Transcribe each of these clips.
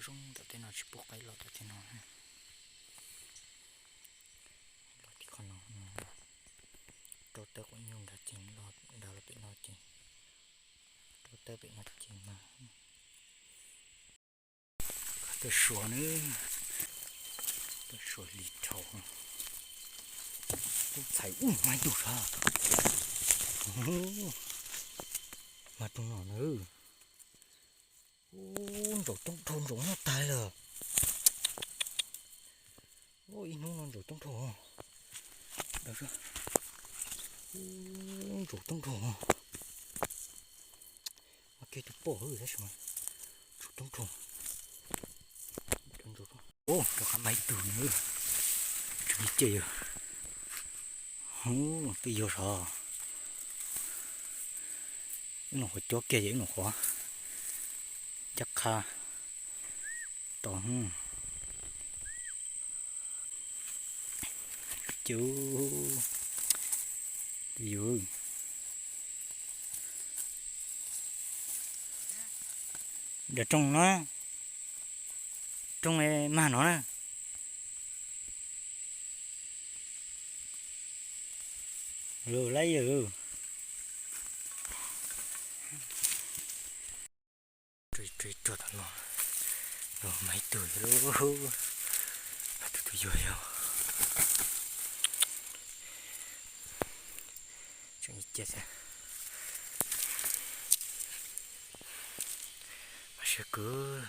Roob ntawm tej no tsis pub qaib los tom tej no. Los tim qhov no, rau tawb quav nyuj nrad ces los, nrad los pem no ces, rau tawb pem no ces mas. Tawb suav na, tawb suav li dhau. Tub txhais ub, mas ib tug sav, mas rau no na. Ub, ntsaum coob dhau, ntsaum noj tag lawm. Ub, ib hnub no ntsaum coob dhau. Ub, ntsaum coob dhau. Mas kiag tus poj hwb tab sis mas ntsaum coob dhau. Ub, rov qab mas ib tug na. Tseem ib ce yog. Ub, twb yog sav. Ib nus qhuav cob kiag ces ib nus qhuav ncaj qha tau. Cub, yus, nram rooj no, rooj mag no na. Lawm lawm. Rau tom no, no mas ib tug, tus twg yuag yog. Tseem ib ce thiab. Mas siab kawg.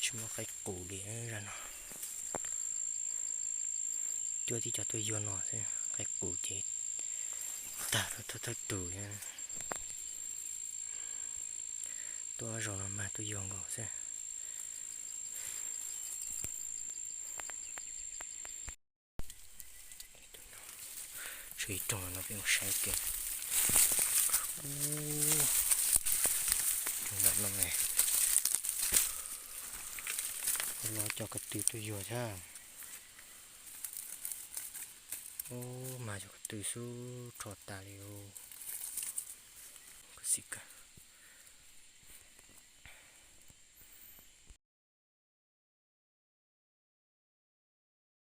Tsis muaj qaib qus li zaj no. Cuab tib co tuaj yuag no xwb, qaib qus ces tag thawj thawj tus. Tuaj zaum no mas tuaj yuag nkaus xwb. Tshuav ib rooj no peb mus saib kiag. Ub, rooj no ne, los cov ko tw tuaj yuag thiab. Ub, mas cov ko tw xub rho tas li. Khuv xim kawg.